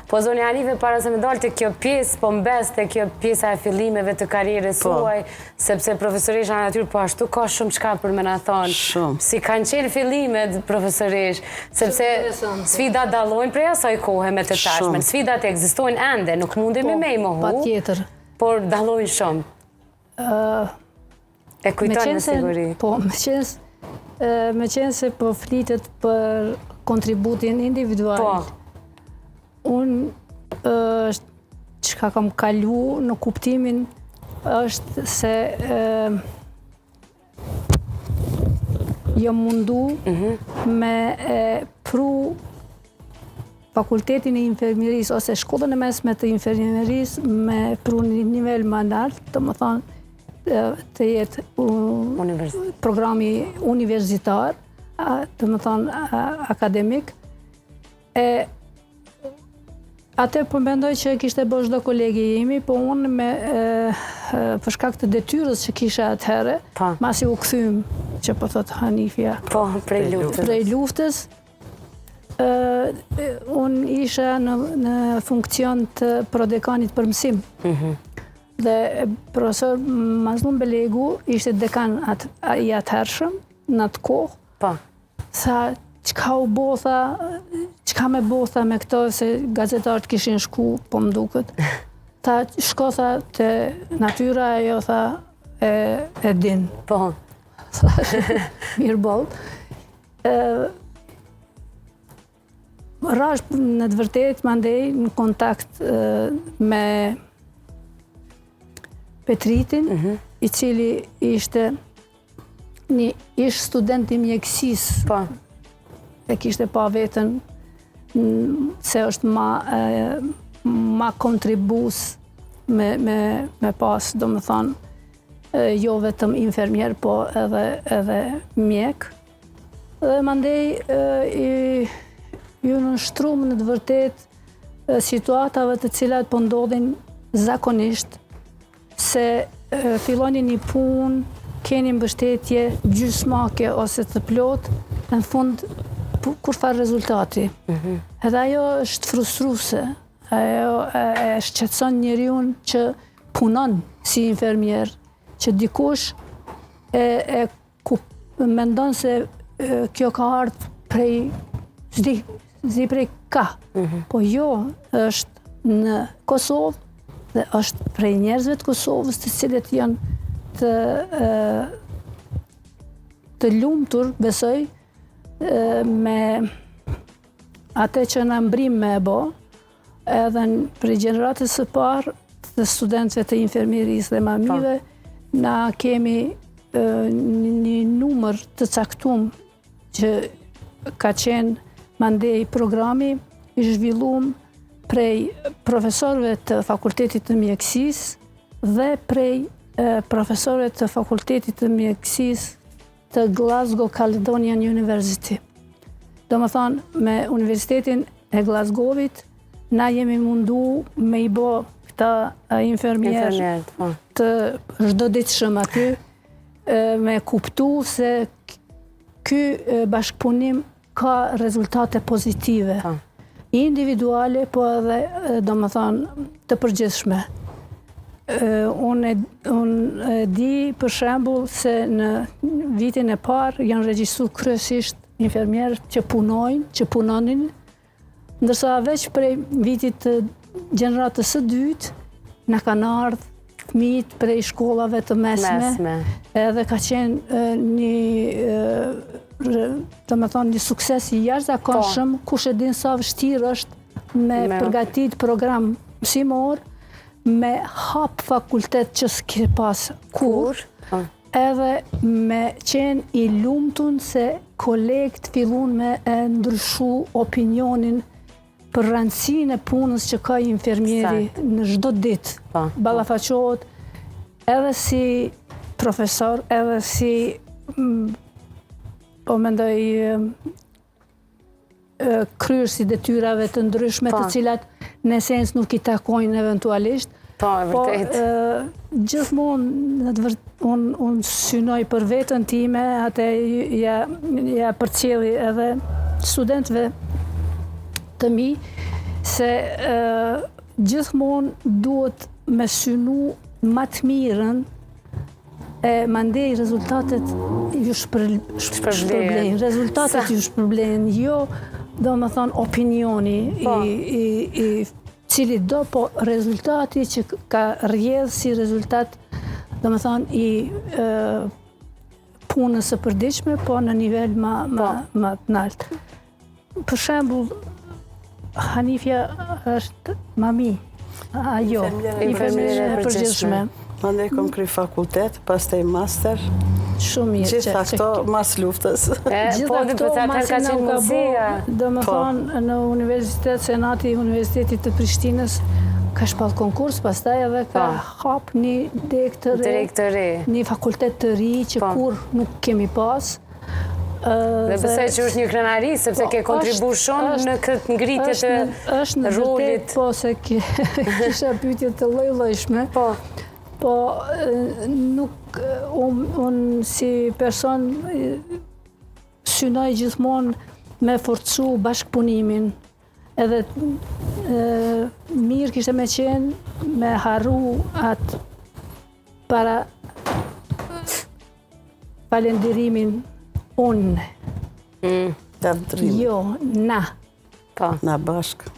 Po zonja Hanife, para se me dalë te kjo pjesë, po mbes te kjo pjesa e fillimeve të karrierës po. suaj, sepse profesoresha Natyrë po ashtu ka shumë çka për me na thonë. Shumë. Si kanë qenë fillimet, profesoreshë, sepse sfidat dallojnë prej asaj kohe me të tashmen. Sfidat ekzistojnë ende, nuk mundemi po, me i mohu. Patjetër. Por dallojnë shumë. E kujton me siguri. Po, meqenëse po flitet për kontributin individual. Po. Unë, çka kam kalu në kuptimin është se jam mundu mhm. me pru Fakultetin e Infermierisë ose shkollën e mesme të infermierisë me pru një nivel më lart, domethënë të jetë programi universitar, domethënë akademik. E atë po mendoj që kishte bo çdo koleg i imi, po unë me për shkak të detyrës që kisha atëherë, po. masi u kthym, që po thotë Hanifja. Po, prej luftës. Prej luftës, Unë isha në, në funksion të prodekanit për mësim. Mhm. Dhe profesor Mazlum Belegu ishte dekan at, i atëhershëm në atë kohë. Po. Tha, çka u bo, tha, çka me bo, tha, me këto, se gazetarët kishin shku, po më duket. Tha, shko, tha, te Natyra, ajo, tha, e, e din. Po. Tha, mirë boll. Rashë në të vërtetë mandej në kontakt me Petritin, mhm. i cili ishte një ish student i mjekësisë. Po. E kishte pa veten se është ma, ma kontribues me, me, me pas, domethënë, jo vetëm infermier, po edhe, edhe mjek. Dhe mandej i, iu nënshtrum në të vërtetë situatave të cilat po ndodhin zakonisht, se filloni një punë, keni mbështetje gjysmake ose të plotë, në fund kurrfarë rezultati. Mhm. Edhe ajo është frustruse, ajo e shqetëson njeriun që punon si infermier, që dikush e, e ku, mendon se e, kjo ka ardhë prej, s'di, s'di prej ka, mm -hmm. po jo, është në Kosovë dhe është prej njerëzve të Kosovës të cilët janë të, e, të lumtur, besoj, e, me atë që na mbrrim me e bo, Edhe prej gjeneratës së parë të studentëve të infermierisë dhe mamive, po. na kemi një numër të caktum që ka qenë mandej programi i zhvillum prej profesorëve të Fakultetit të Mjekësisë dhe prej profesorëve të Fakultetit të Mjekësisë të Glasgow Caledonian University. Domethonë, me Universitetin e Glasgowit, na jemi mundu me i bo këta infermier po. të çdoditshëm aty, me kuptu se ky bashkëpunim ka rezultate pozitive. Po. Individuale, po edhe, domethonë, të përgjithshme. Unë e di për shembull se në vitin e parë janë regjistru kryesisht infermierë që punojnë, që punonin, ndërsa veç prej vitit të gjeneratës së dytë na kanë ardhë fëmijët prej shkollave të mesme, edhe ka qenë një domethonë, një sukses i jashtëzakonshëm, po. kush e din sa vështirë është me përgatit program mësimor, me hap fakultet që s'ke pas kurrë, po. edhe me qenë i lumtun se kolegët fillun me e ndryshu opinionin për rëndësinë e punës që ka infermieri në çdo ditë. Po. Ballafaqohet edhe si profesor, edhe si mm, po mendoj kryerës i detyrave të ndryshme Po. të cilat në esencë nuk i takojnë eventualisht. Po, e Po, vërtetë. gjithmonë në të vërtetë unë un synoj për veten time, atë ja, ja përcjelli edhe studentëve të mi. Se gjithmonë duhet me synu ma të mirën e mandej rezultatet ju shpërblejnë. Rezultatet ju shpërblejnë, jo domethonë opinioni po. i, i, cilitdo, po rezultati që ka rrjedh si rezultat, domethonë, i punës së përditshme, po në nivel ma, ma, po. ma të naltë. Për shembull, Hanifja është mami, ajo, infermiere e përgjithshme. Mandej kom kry fakultet, pastaj master. Shumë mirë. Gjitha këto mas luftës. Gjitha po, këto mas ka qenë mundësia. Domethonë, po. në universitet, Senati i Universitetit të Prishtinës, ka shpall konkurs, pastaj edhe ka po. hap një degë të re, të re. një fakultet të ri që po. kurrë nuk kemi pas. Dhe besoj që është një krenari, sepse po, ke kontribu shumë në këtë ngritje të është në rolit. Po, se kisha pyetje të lloj-llojshme. Po. Po, nuk, unë si person synoj gjithmonë me forcu bashkëpunimin, edhe mirë kishte me qenë me harru atë para falenderimin unë. Mm. Jo, na. Po. Na bashkë.